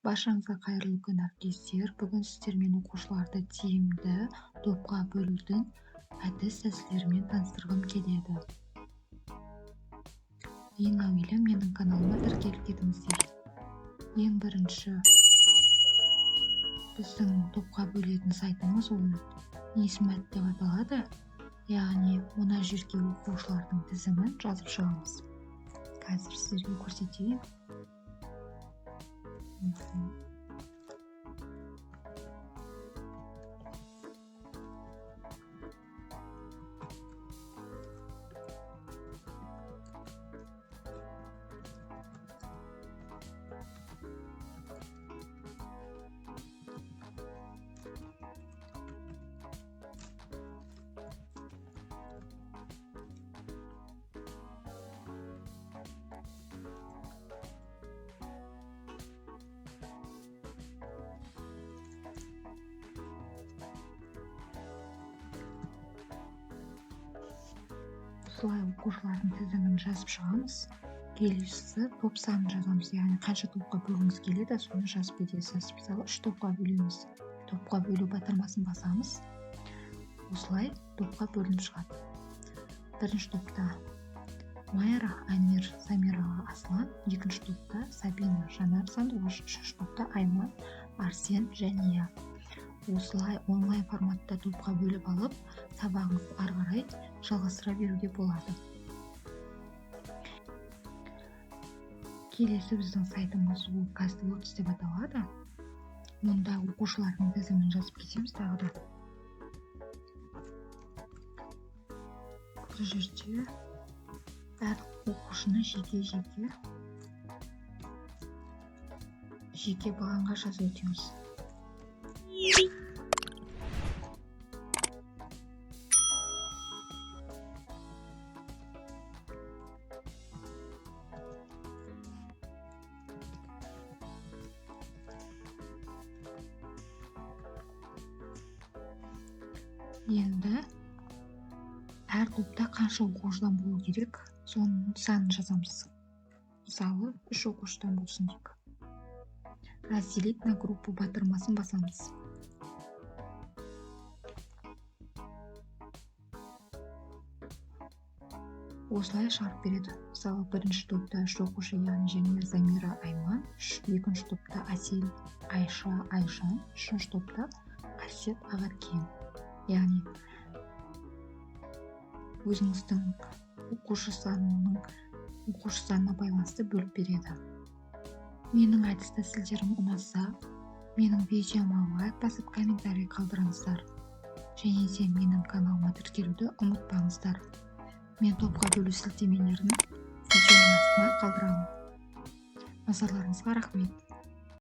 Баршаңызға қайырлы күн, әріптестер! Бүгін сіздермен оқушыларды тиімді топқа бөлудің әдіс-тәсілдерімен таныстырғым келеді. Ең әуелі менің каналыма тіркеліп кетіңіздер. Ең бірінші біздің топқа бөлетін сайтымыз ол Nismat деп аталады. Яғни мына жерге оқушылардың тізімін жазып шығамыз. Қазір сіздерге көрсетейін. Осылай оқушылардың тізімін жазып шығамыз. Келесісі топ санын жазамыз, яғни қанша топқа бөлгіңіз келеді, соны жазып кетесіз. Мысалы, 3 топқа бөлеміз. Топқа бөлу батырмасын басамыз. Осылай топқа бөлініп шығады. Бірінші топта Майра, Амир, Самира, Аслан, екінші топта Сабина, Жанар, Сандуғаш, үшінші топта Айман, Арсен, Жәния. Осылай онлайн форматта топқа бөліп алып, сабағыңызды ары қарай жалғастыра беруге болады. Келесі біздің сайтымыз ол Castwords деп аталады. Мұнда оқушылардың тізімін жазып кетеміз тағы да. Бұл жерде әр оқушыны жеке-жеке жеке бағанға жазып өтеміз. Енді әр топта қанша оқушыдан болу керек, соның санын жазамыз. Мысалы, 3 оқушыдан болсын дейік. Разделить на группу батырмасын басамыз. Осылай шығарып береді. Мысалы, бірінші топта 3 оқушы, яғни Жәния, Замира, Айман, екінші топта Әсел, Айша, Айжан, үшінші топта Әсет, Ақерке. Яғни өзіңіздің оқушы санына байланысты бөліп береді. Менің әдіс тәсілдерім ұнаса, менің видеома лайк басып, комментарий қалдырыңыздар. Және де менің каналыма тіркелуді ұмытпаңыздар. Мен топқа бөлу сілтемелерін видеоның астына қалдырамын. Назарларыңызға рахмет.